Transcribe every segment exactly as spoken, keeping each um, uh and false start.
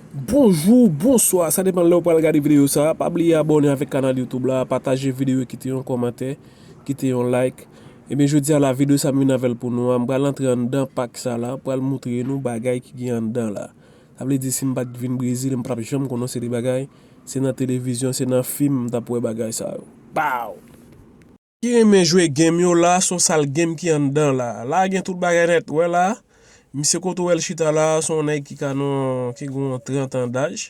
Bonjou, bonswa, sa depann lè w pral gade videyo sa. Pa bliye abòne avèk kanal YouTube la, pataje videyo, kite yon kòmantè, kite yon like. Ebyen, jodi a la, videyo sa m vin avè l pou nou an, m pral antre anndan pak sa la, pral moutre nou bagay ki gen anndan la. Sa vle di, si m pa t vin Brezil, m p ap janm konnen se de bagay, se nan televizyon, se nan fim m t ap wè bagay sa yo. Pow! Ki renmen jwe game yo la, se yon sal game ki anndan la. La gen tout bagay nèt, wè la. Misye kote w wè l chita la, se yon nèg ki ka nan, ki gen yon trant an daj.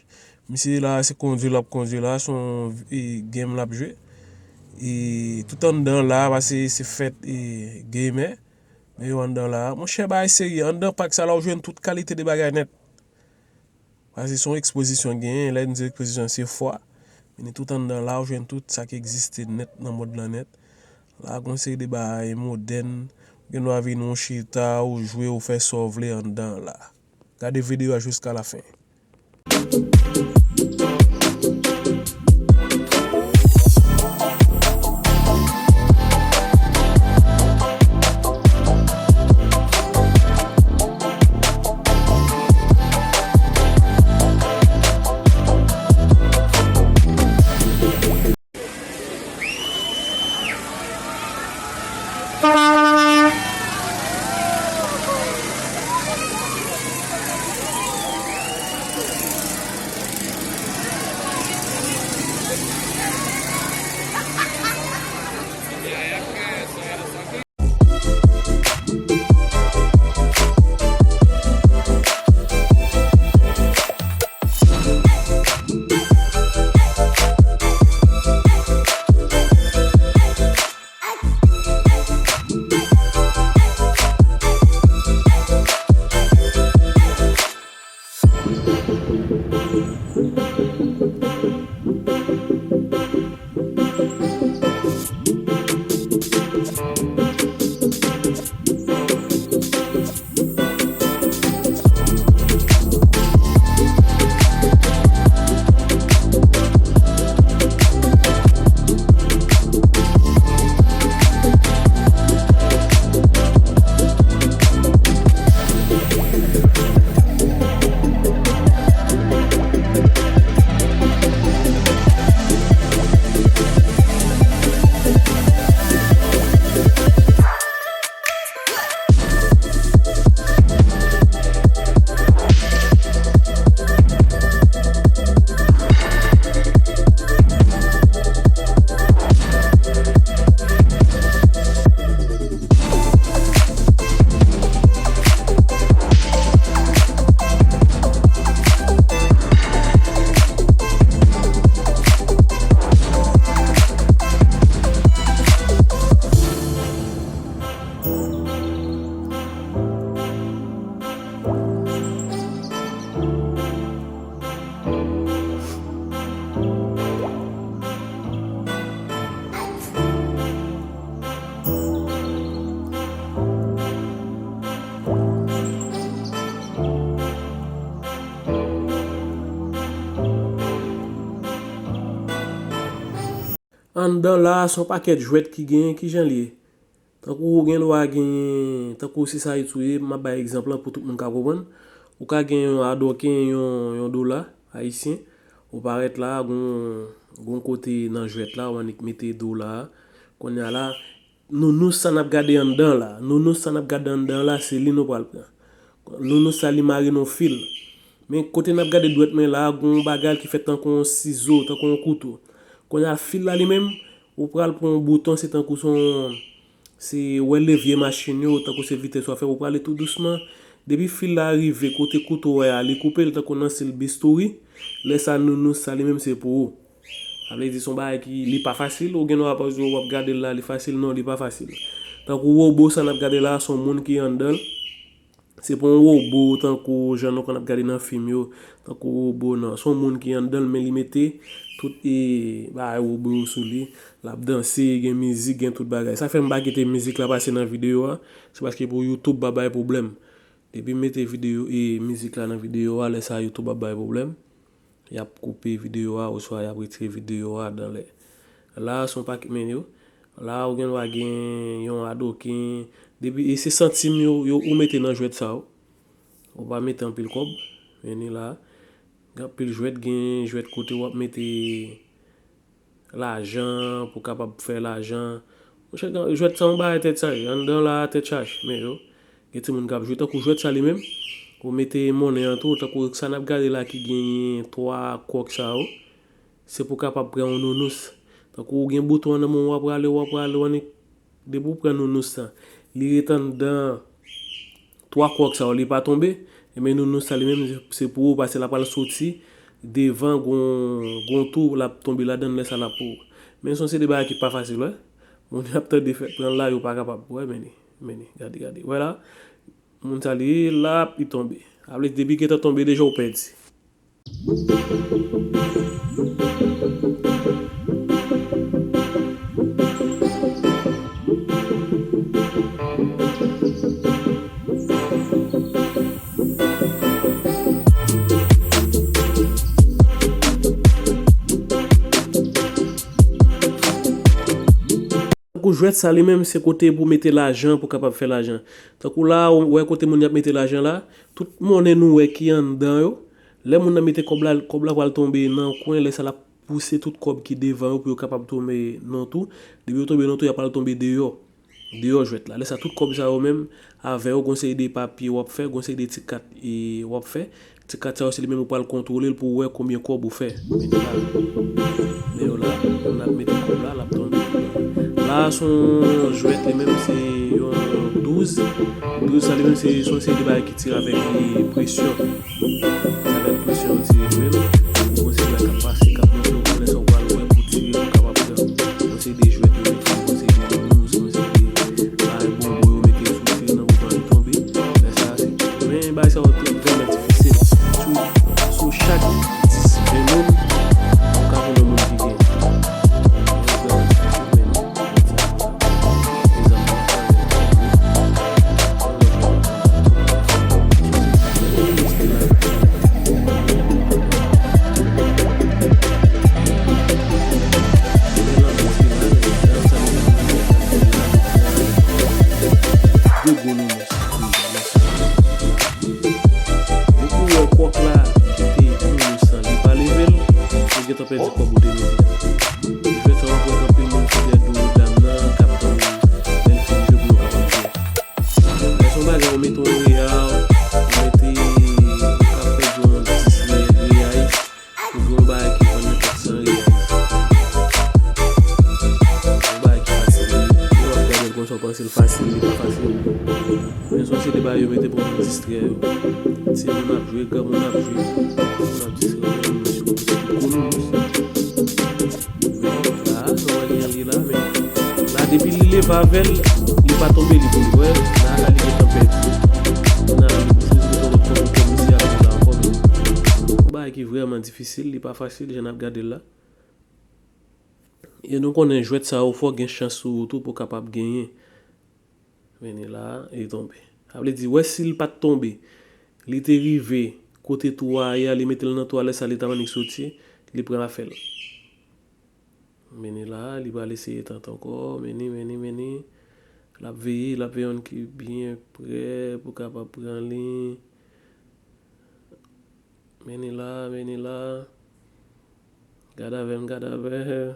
Misye la, se kondwi l ap kondwi la, se yon, e, game l ap jwe. E tout anndan la, paske se fèt, e, gamer. Men yo anndan la. Monchè, bagay serye. Anndan pak sa la, w jwenn tout kalite de bagay nèt. Paske se yon ekspozisyon genyen, lè n di ekspozisyon, se fwa. Men tout anndan la, w jwenn tout sa ki egziste nèt nan mond lan nèt. La, gon seri de bagay modèn, ou gen dwa vin ou chita, ou jwe, ou fè sa w vle anndan la. Gade videyo a jiska lafen. Anndan la a, se yon pakèt jwèt ki genyen, kijan l ye? Tankou ou gen dwa genyen, tankou si sa tou ye, m ap bay egzanp lan pou tout moun ka konprann. Ou ka gen yon adòken, yon, yon dola ayisyen, ou parèt la, gon, gon kote nan jwèt la, ou annik mete dola a. Kounye a la, nounous sa n ap gade anndan la, nounous sa n ap gade anndan la, se li nou pral pran. Nounous sa li mare nan fil. Men kote n ap gade dwèt mwen la, gon bagay ki fèt tankou yon sizo, tankou yon kouto. Kounye a fil la li menm, ou pral pran yon bouton, se tankou se yon, se wè levye machin yo, tankou se vitès w ap fè, ou prale tou dousman. Depi fil la rive kote kouto wè a, li koupe l tankou nan stil bistouri. Lè sa nounous sa li menm se pou ou. Sa vle di se yon bagay ki, li pa fasil, ou gen dwa panse w ap gade l la, li fasil, non, li pa fasil. Tankou wobo sa n ap gade la, se yon moun ki anndan l. Se pa yon wobo tankou jan nou konn ap gade nan fim yo, tankou wobo, non. Se yon moun ki anndan l, men li mete tout, e, bagay wobo yo sou li. L ap danse, gen mizik, gen tout bagay. Sa fè m pa kite mizik la pase nan videyo a, se paske pou YouTube pa bay pwoblèm. Depi m mete videyo, e, mizik la nan videyo a, lè sa a YouTube ap bay pwoblèm. Y ap koupe videyo a, oswa y ap retire videyo a dan lè. La, se yon pakèt men yo. La, ou gen dwa gen yon adoken. Depi, e se santim yo, yo, ou mete nan jwèt sa yo. Ou pa mete anpil kòb. Men ni la. Gen anpil jwèt, gen jwèt kote w ap mete lajan, pou w kapab fè lajan. Monchè, gen, jwèt sa yon bagay tèt chaje. Anndan la, tèt chaje. Men yo, gen timoun k ap jwe. Tankou jwèt sa li menm, ou mete monnen an tou, tankou sa n ap gade la ki genyen twa kòk sa yo, se pou w kapab pran yon nounous. Tankou ou gen bouton an nan men w, w ap rale, w ap rale, w annik Depi w pran nounous sa, li ret anndan twa kòk sa yo, li pa tonbe, ebyen nounous sa li menm se pou ou, paske l ap pral soti devan gon, gon tou, l ap tonbe ladan l, lè sa l ap pou ou. Men se yon seri de bagay ki pa fasil, wè. Moun yo ap tande fè pran l la, yo pa kapab. Wè, men li, men li, gade, gade. Wè la, moun sa li la, li tonbe. Sa vle di depi gentan tonbe deja, ou pèdi. Tankou jwèt sa li menm, se kote pou mete lajan, pou kapab fè lajan. Tankou la, ou wè kote moun y ap mete lajan la, tout monnen nou wè ki anndan yo, lè moun nan mete kòb la, kòb la pral tonbe nan kwen, lè sa l ap pouse tout kòb ki devan yo pou yo kapab tonbe nan tou. Depi yo tonbe nan tou, y ap pral tonbe deyò. Deyò jwèt la. Lè sa, tout kòb sa yo menm, avè yo, gon seri de papye w ap fè, gon seri de ti kat e w ap fè. Ti kat sa yo, se li menm ou pral kontwole l pou w wè konbyen kòb ou fè. Men la, men yo la, moun ap mete kòb la, l ap tonbe. La, se yon jwèt, li menm, se yon douz. Douz sa, li menm, se, se yon seri de bagay ki tire avèk, e, presyon. Avèk presyon, yo tire li menm. Ou gon seri bagay k ap pase, k ap monte, ou konnen sa ou pral wè pou tire, pou kapab pran. Gon seri de jwèt, yo mete, gon seri de nounous, gon seri de bagay bonbon, yo mete sou tire nan mouvman li tonbe. Lè sa, se, men bagay sa yo te vrèman difisil. Sou, sou chak dis, ven moun, ou ka jwenn yon moun ki gen. Vrèman difisil, men. Depi w wè kòk la kite nounous lan, li pa leve l, ou gentan pèdi kòb ou te mete. Jwèt sa w ap wè anpil moun sou lè do dam nan k ap tann lè l fin jwe pou yo kapab jwe. Lè s on bagay ou mete yon real, ou mete, ou ka pèdi yon dis real, pou yon bagay ki vann nan kat san real. Yon bagay ki fasil. Lè w ap gade l konsa, w panse l fasil, li pa fasil. Men se yon seri de bagay yo mete pou moun distrè yo. Timoun ap jwe, granmoun ap jwe. Moun ap distrè yo, moun ap jwe. Gwo nounous. La, nou wè li an li la, men la, depi li leve avè l, li pa tonbe, li pou li. Wè, la, la, li gentan pèdi. Nan, li pou jwe, li gentan pèdi, li pou jwe la ankò, men yon bagay ki vrèman difisil, li pa fasil, jan n ap gade l la. E nou konnen jwèt sa yo, fò gen chans sou ou tou pou w kapab genyen. Men li la, li tonbe. Sa vle di, wè, si l pa t tonbe, li te rive kote tou a ye a, li mete l nan tou a, lè sa li t ap annik soti, li pran l ap fè l. Men li la, li pral eseye tante ankò, men li, men li, men li. L ap veye, l ap veye youn ki byen prè pou kapab pran li. Men li la, men li la. Gad avè m, gad avè m.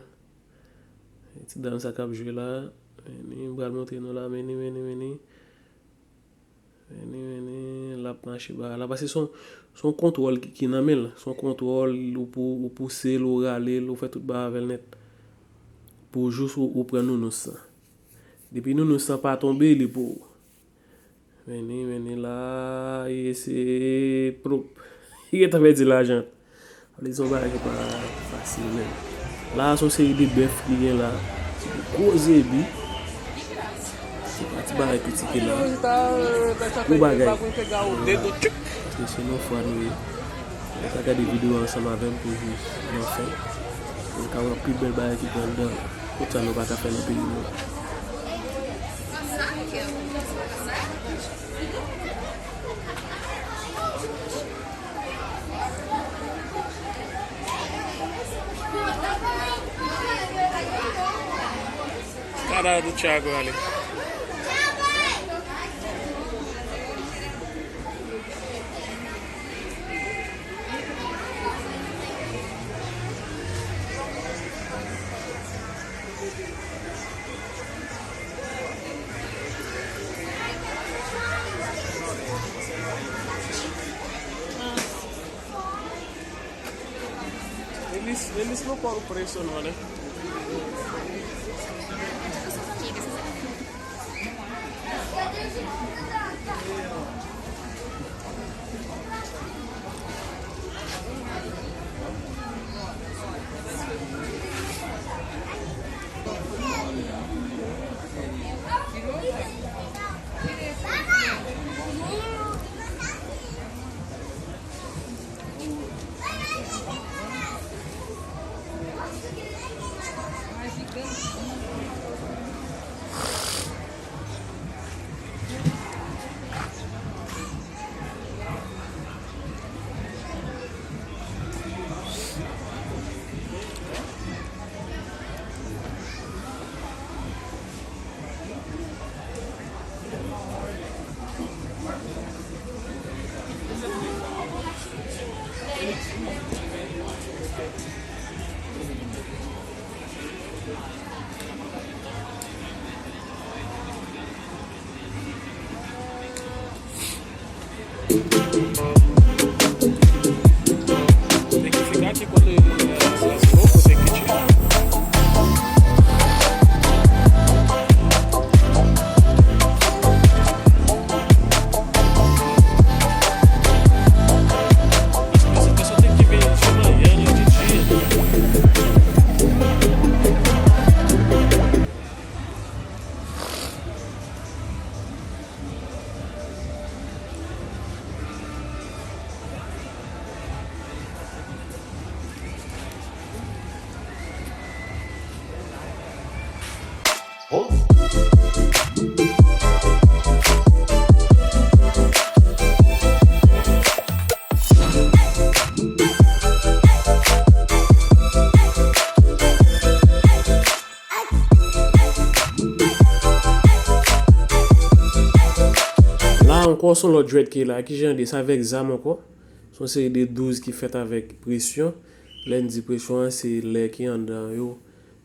Ti dam sa k ap jwe la. Men li, m pral montre nou la, men li, men li, men li. Men li, men li, l ap mache ba la. Paske se yon, se yon kontwòl ki, ki nan men l. Se yon kontwòl, ou pou, ou pouse l, ou rale l, ou fè tout bagay avè l nèt. Pou jis ou, ou pran nounous lan. Depi nounous lan pa tonbe, li pou ou. Men li, men li la, e se pwòp. Li gentan pèdi lajan. Sa vle di se yon bagay ki pa fasil menm. La, se yon seri de bèf ki gen la. Se de gwo zebi. Se pa ti bagay piti ki la. Gwo bagay. Paske se nan fwa nou ye. Lè w ka gade videyo a ansanm avè m pou jis nan fen. Pou n ka wè pi bèl bagay ki gen anndan la. Tout sa nou pa ka fè nan peyi nou. Cara do Thiago ali. Eles não cobram preço, não, né? Tem que ficar aqui quando ele, eh, se assinou, você que tira. Essa pessoa tem que vir de manhã, né, de dia. La ankò, se yon lòt jwèt ki la. Kijan li ye? Se avèk zam ankò. Se yon seri de douz ki fèt avèk presyon. Lè n di presyon an, se lè ki anndan yo.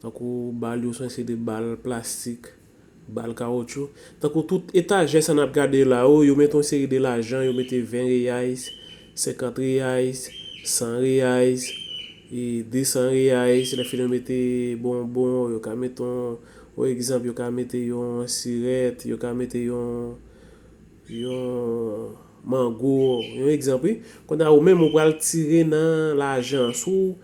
Tankou bal yo, se yon seri de bal plastik, bal kawotchou. Tankou tout etajè sa n ap gade la yo, yo mete yon seri de lajan, yo mete ven reais, senkant reais, san reais, e desan reais. Lè fini yo mete bonbon, yo ka mete yon, yon egzanp, yo ka mete yon sirèt, yo ka mete yon, yon mango, yon egzanp, wi. Kounye a, ou menm, ou pral tire nan lajan. Si w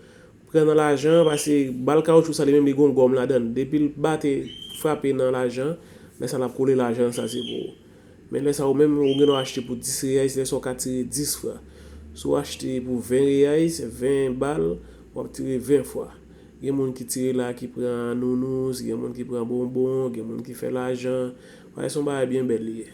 pran nan lajan an, paske bal kawotchou sa, li menm, li gon gòm ladan l. Depi l bate, frape nan lajan an, lè sa l ap kole lajan an, sa se pou ou. Men lè sa, ou menm, ou gen dwa achte pou dis reais, lè sa w ka tire dis fra. Si w achte pou ven reais, ven bal, w ap tire ven fwa. Gen moun ki tire la, ki pran nounous, gen moun ki pran bonbon, gen moun ki fè lajan. Bagay se yon bagay byen bèl li ye.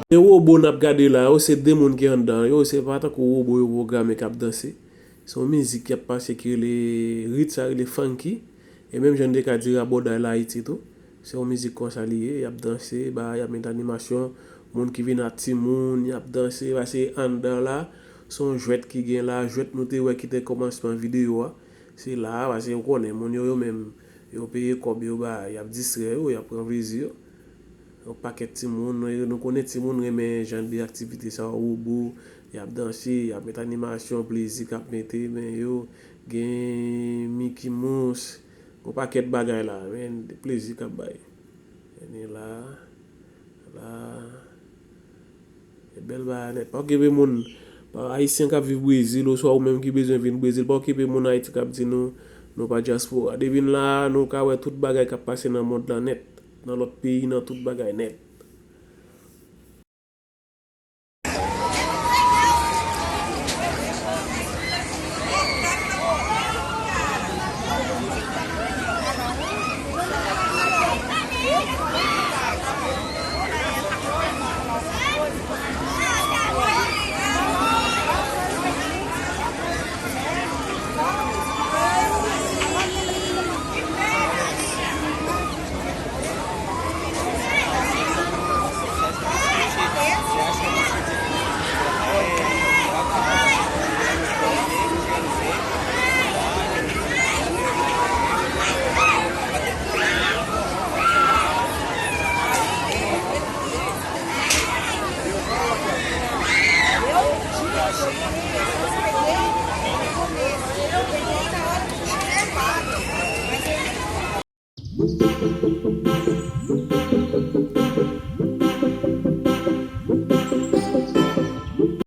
E wobo n ap gade la yo, se de moun ki anndan yo, se pa tankou wobo yo pwograme k ap danse. Se yon mizik ki ap pase ki rele, rit sa rele funky. E menm jan n te ka di rabòday la Ayiti tou. Se yon mizik konsa li ye, y ap danse, ba, y ap met animasyon, moun ki vin ak timoun, y ap danse, ba, se anndan la, se yon jwèt ki gen la, jwèt nou te wè ki te kòmansman videyo a. Se la a, paske ou konnen, moun yo, yo menm, yo peye kòb yo ba, y ap distrè yo, y ap pran plezi yo. Yon pakèt timoun, nou, nou konnen timoun renmen jan de aktivite sa yo, wobo, y ap danse, y ap met animasyon, plezi k ap mete, men yo, gen Mickey Mouse, yon pakèt bagay la, men, plezi k ap bay. Men la, la, E bèl bagay nèt. Pa okipe moun, pa, Ayisyen k ap viv Brezil, oswa ou menm ki bezwen vin Brezil, pa okipe moun Ayiti k ap di nou, nou pa dyaspora. Depi n la, nou ka wè tout bagay k ap pase nan mond lan nèt. Nan lòt peyi, nan tout bagay nèt.